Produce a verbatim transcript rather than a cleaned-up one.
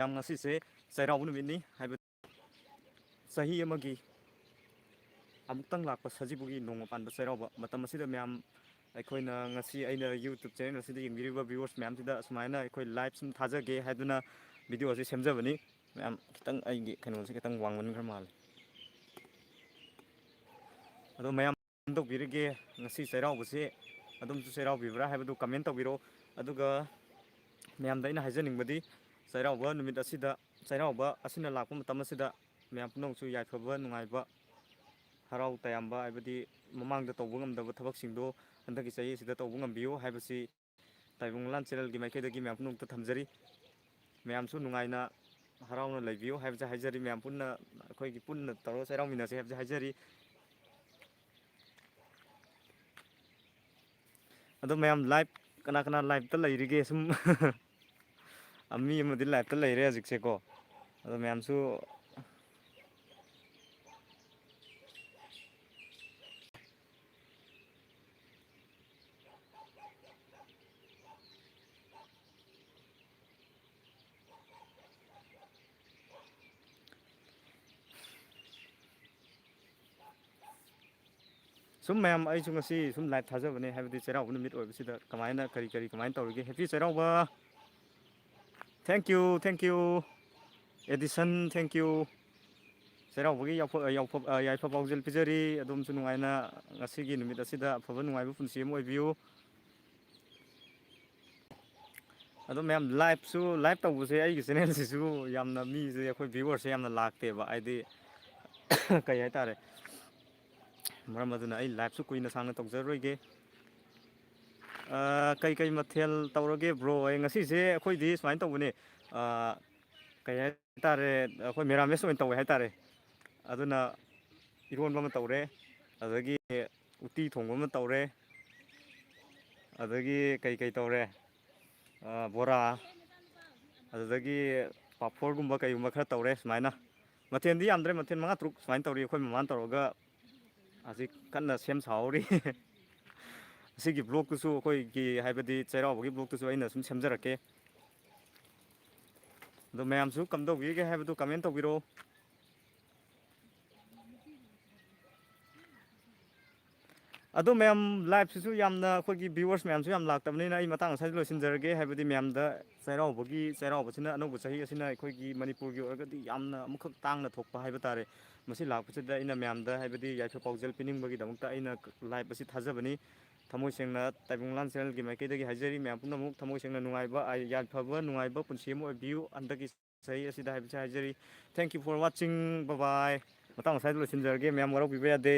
ꯃꯌꯥꯝ, ꯉꯁꯤꯁꯦ ꯆꯩꯔꯥꯎꯕ ꯅꯨꯃꯤꯠꯅꯤ, ꯍꯥꯏꯕꯗꯤ ꯆꯍꯤ ꯑꯃꯒꯤ ꯑꯃꯨꯛꯇꯪ ꯂꯥꯛꯄ ꯁꯖꯤꯕꯨꯒꯤ ꯅꯣꯡꯃ ꯄꯥꯟꯕ ꯆꯩꯔꯥꯎꯕ꯫ ꯃꯇꯝ ꯑꯁꯤꯗ ꯃꯌꯥꯝ, ꯑꯩꯈꯣꯏꯅ ꯉꯁꯤ, ꯑꯩꯅ YouTube channel ꯑꯁꯤꯗ ꯌꯦꯡꯕꯤꯔꯤꯕ viewers ꯃꯌꯥꯝꯁꯤꯗ ꯑꯁꯨꯃꯥꯏꯅ ꯑꯩꯈꯣꯏ live ꯁꯨꯝ ꯊꯥꯖꯒꯦ ꯍꯥꯏꯗꯨꯅ video ꯑꯁꯤ ꯁꯦꯝꯖꯕꯅꯤ꯫ ꯃꯌꯥꯝ, ꯈꯤꯇꯪ ꯑꯩꯒꯤ ꯀꯩꯅꯣꯁꯦ ꯈꯤꯇꯪ ꯋꯥꯡꯃꯟꯈ꯭ꯔ ꯃꯥꯜꯂꯦ꯫ ꯑꯗꯣ ꯃꯌꯥꯝ ꯇꯧꯕꯤꯔꯤꯒꯦ? ꯉꯁꯤ ꯆꯩꯔꯥꯎꯕꯁꯤ ꯑꯗꯣꯝꯁꯨ ꯆꯩꯔꯥꯎꯕꯤꯕ꯭ꯔꯥ ꯍꯥꯏꯕꯗꯨ comment ꯇꯧꯕꯤꯔꯛꯑꯣ꯫ ꯑꯗꯨꯒ ꯃꯌꯥꯝꯗ ꯑꯩꯅ ꯍꯥꯏꯖꯅꯤꯡꯕꯗꯤ, ꯆꯩꯔꯥꯎꯕ ꯅꯨꯃꯤꯠ ꯑꯁꯤꯗ, ꯆꯩꯔꯥꯎꯕ ꯑꯁꯤꯅ ꯂꯥꯛꯄ ꯃꯇꯝ ꯑꯁꯤꯗ ꯃꯌꯥꯝ ꯄꯨꯝꯅꯃꯛꯁꯨ ꯌꯥꯏꯐꯕ ꯅꯨꯡꯉꯥꯏꯕ, ꯍꯔꯥꯎ ꯇꯌꯥꯝꯕ, ꯍꯥꯏꯕꯗꯤ ꯃꯃꯥꯡꯗ ꯇꯧꯕ ꯉꯝꯗꯕ ꯊꯕꯛꯁꯤꯡꯗꯣ ꯍꯟꯗꯛꯀꯤ ꯆꯍꯤ ꯑꯁꯤꯗ ꯇꯧꯕ ꯉꯝꯕꯤꯌꯨ ꯍꯥꯏꯕꯁꯤ ꯇꯥꯏꯕꯪ ꯂꯥꯟ channelꯒꯤ ꯃꯥꯏꯀꯩꯗꯒꯤ ꯃꯌꯥꯝ ꯄꯨꯝꯅꯃꯛꯇ ꯊꯝꯖꯔꯤ꯫ ꯃꯌꯥꯝꯁꯨ ꯅꯨꯡꯉꯥꯏꯅ ꯍꯔꯥꯎꯅ ꯂꯩꯕꯤꯌꯨ ꯍꯥꯏꯕꯁꯦ ꯍꯥꯏꯖꯔꯤ꯫ ꯃꯌꯥꯝ ꯄꯨꯟꯅ, ꯑꯩꯈꯣꯏꯒꯤ ꯄꯨꯟꯅ ꯇꯧꯔꯒ ꯆꯩꯔꯥꯎꯃꯤꯟꯅꯁꯦ ꯍꯥꯏꯕꯁꯦ ꯍꯥꯏꯖꯔꯤ꯫ ꯑꯗꯣ ꯃꯌꯥꯝ live, ꯀꯅꯥ ꯀꯅꯥ liveꯇ ꯂꯩꯔꯤꯒꯦ? ꯁꯨꯝ ꯃꯤ ꯑꯃꯗꯤ liveꯇ ꯂꯩꯔꯦ ꯍꯧꯖꯤꯛꯁꯦꯀꯣ꯫ ꯑꯗꯣ ꯃꯌꯥꯝꯁꯨ ꯁꯨꯝ ꯃꯌꯥꯝ, ꯑꯩꯁꯨ ꯉꯁꯤ ꯁꯨꯝ live ꯊꯥꯖꯕꯅꯦ, ꯍꯥꯏꯕꯗꯤ ꯆꯩꯔꯥꯎꯕ ꯅꯨꯃꯤꯠ ꯑꯣꯏꯕꯁꯤꯗ ꯀꯃꯥꯏꯅ, ꯀꯔꯤ ꯀꯔꯤ, ꯀꯃꯥꯏꯅ ꯇꯧꯔꯤꯒꯦ? Happy Cheiraoba! Thank you, thank you꯫ Edison, thank you꯫ ꯆꯩꯔꯥꯎꯕꯒꯤ ꯌꯥꯏꯐ-, ꯌꯥꯏꯐ-, ꯌꯥꯏꯐ ꯄꯥꯎꯖꯦꯜ ꯄꯤꯖꯔꯤ꯫ ꯑꯗꯣꯝꯁꯨ ꯅꯨꯡꯉꯥꯏꯅ ꯉꯁꯤꯒꯤ ꯅꯨꯃꯤꯠ ꯑꯁꯤꯗ ꯑꯐꯕ ꯅꯨꯡꯉꯥꯏꯕ ꯄꯨꯟꯁꯤ ꯑꯃ ꯑꯣꯏꯕꯤꯌꯨ꯫ ꯑꯗꯣ ꯃꯌꯥꯝ, liveꯁꯨ, live ꯇꯧꯕꯁꯦ ꯑꯩꯒꯤ channelꯁꯤꯁꯨ ꯌꯥꯝꯅ ꯃꯤꯁꯦ, ꯑꯩꯈꯣꯏ viewerꯁꯦ ꯌꯥꯝꯅ ꯂꯥꯛꯇꯦꯕ, ꯍꯥꯏꯗꯤ ꯀꯩ ꯍꯥꯏꯇꯥꯔꯦ, ꯃꯔꯝ ꯑꯗꯨꯅ ꯑꯩ liveꯁꯨ ꯀꯨꯏꯅ ꯁꯥꯡꯅ ꯇꯧꯖꯔꯣꯏꯒꯦ꯫ ꯑꯥ, ꯀꯩ ꯀꯩ ꯃꯊꯦꯜ ꯇꯧꯔꯒꯦ bro? ꯑꯩ ꯉꯁꯤꯁꯦ ꯑꯩꯈꯣꯏꯗꯤ ꯁꯨꯃꯥꯏꯅ ꯇꯧꯕꯅꯦ, ꯑꯥ, ꯀꯩ ꯍꯥꯏꯇꯥꯔꯦ, ꯑꯩꯈꯣꯏ ꯃꯦꯔꯥꯃꯦꯁ ꯑꯣꯏꯅ ꯇꯧꯋꯦ ꯍꯥꯏꯇꯥꯔꯦ꯫ ꯑꯗꯨꯅ ꯏꯔꯣꯟꯕ ꯑꯃ ꯇꯧꯔꯦ, ꯑꯗꯒꯤ ꯎꯇꯤ ꯊꯣꯡꯕ ꯑꯃ ꯇꯧꯔꯦ, ꯑꯗꯒꯤ ꯀꯩ ꯀꯩ ꯇꯧꯔꯦ? ꯑꯥ, ꯕꯣꯔꯥ, ꯑꯗꯨꯗꯒꯤ ꯄꯥꯐꯣꯔꯒꯨꯝꯕ ꯀꯩꯒꯨꯝꯕ ꯈꯔ ꯇꯧꯔꯦ꯫ ꯁꯨꯃꯥꯏꯅ ꯃꯊꯦꯜꯗꯤ ꯌꯥꯝꯗ꯭ꯔꯦ, ꯃꯊꯦꯜ ꯃꯉꯥ ꯇꯔꯨꯛ ꯁꯨꯃꯥꯏꯅ ꯇꯧꯔꯤ꯫ ꯑꯩꯈꯣꯏ ꯃꯃꯥꯅ ꯇꯧꯔꯒ ꯍꯧꯖꯤꯛ ꯀꯟꯅ ꯁꯦꯝ ꯁꯥꯍꯧꯔꯤ꯫ ꯑꯁꯤꯒꯤ vlogꯇꯨꯁꯨ, ꯑꯩꯈꯣꯏꯒꯤ, ꯍꯥꯏꯕꯗꯤ ꯆꯩꯔꯥꯎꯕꯒꯤ vlogꯇꯨꯁꯨ ꯑꯩꯅ ꯁꯨꯝ ꯁꯦꯝꯖꯔꯛꯀꯦ꯫ ꯑꯗꯣ ꯃꯌꯥꯝꯁꯨ ꯀꯝꯗꯧꯕꯤꯒꯦ ꯍꯥꯏꯕꯗꯨ comment ꯇꯧꯕꯤꯔꯛꯑꯣ꯫ ꯑꯗꯣ ꯃꯌꯥꯝ, live ꯁꯤꯁꯨ ꯌꯥꯝꯅ ꯑꯩꯈꯣꯏꯒꯤ viewers ꯃꯌꯥꯝꯁꯨ ꯌꯥꯝ ꯂꯥꯛꯇꯕꯅꯤꯅ ꯑꯩ ꯃꯇꯥꯡ ꯑꯁ꯭ꯋꯥꯏꯗ ꯂꯣꯏꯁꯤꯟꯖꯔꯒꯦ꯫ ꯍꯥꯏꯕꯗꯤ ꯃꯌꯥꯝꯗ ꯆꯩꯔꯥꯎꯕꯒꯤ, ꯆꯩꯔꯥꯎꯕꯁꯤꯅ ꯑꯅꯧꯕ ꯆꯍꯤ ꯑꯁꯤꯅ ꯑꯩꯈꯣꯏꯒꯤ ꯃꯅꯤꯄꯨꯔꯒꯤ ꯑꯣꯏꯔꯒꯗꯤ ꯌꯥꯝꯅ ꯑꯃꯈꯛ ꯇꯥꯡꯅ ꯊꯣꯛꯄ ꯍꯥꯏꯕ ꯇꯥꯔꯦ꯫ ꯃꯁꯤ ꯂꯥꯛꯄꯁꯤꯗ ꯑꯩꯅ ꯃꯌꯥꯝꯗ ꯍꯥꯏꯕꯗꯤ ꯌꯥꯏꯐ ꯄꯥꯎꯖꯦꯜ ꯄꯤꯅꯤꯡꯕꯒꯤꯗꯃꯛꯇ ꯑꯩꯅ live ꯑꯁꯤ ꯊꯥꯖꯕꯅꯤ꯫ ꯊꯃꯣꯏ ꯁꯦꯡꯅ ꯇꯥꯏꯕꯪ ꯂꯥꯟ channel ꯒꯤ ꯃꯥꯏꯀꯩꯗꯒꯤ ꯍꯥꯏꯖꯔꯤ꯫ ꯃꯌꯥꯝ ꯄꯨꯝꯅꯃꯛ ꯊꯃꯣꯏ ꯁꯦꯡꯅ ꯅꯨꯡꯉꯥꯏꯕ, ꯑꯥ, ꯌꯥꯏꯐꯕ ꯅꯨꯡꯉꯥꯏꯕ ꯄꯨꯟꯁꯤ ꯑꯃ ꯑꯣꯏꯕꯤꯌꯨ꯫ ꯍꯟꯗꯛꯀꯤ ꯆꯍꯤ ꯑꯁꯤꯗ ꯍꯥꯏꯕꯁꯦ ꯍꯥꯏꯖꯔꯤ꯫ Thank you for watching. Bye bye. ꯃꯇꯥꯡ ꯑꯁ꯭ꯋꯥꯏꯗ ꯂꯣꯏꯁꯤꯟꯖꯔꯒꯦ꯫ ꯃꯌꯥꯝ ꯋꯥꯔꯧꯕꯤꯕ ꯌꯥꯗꯦ꯫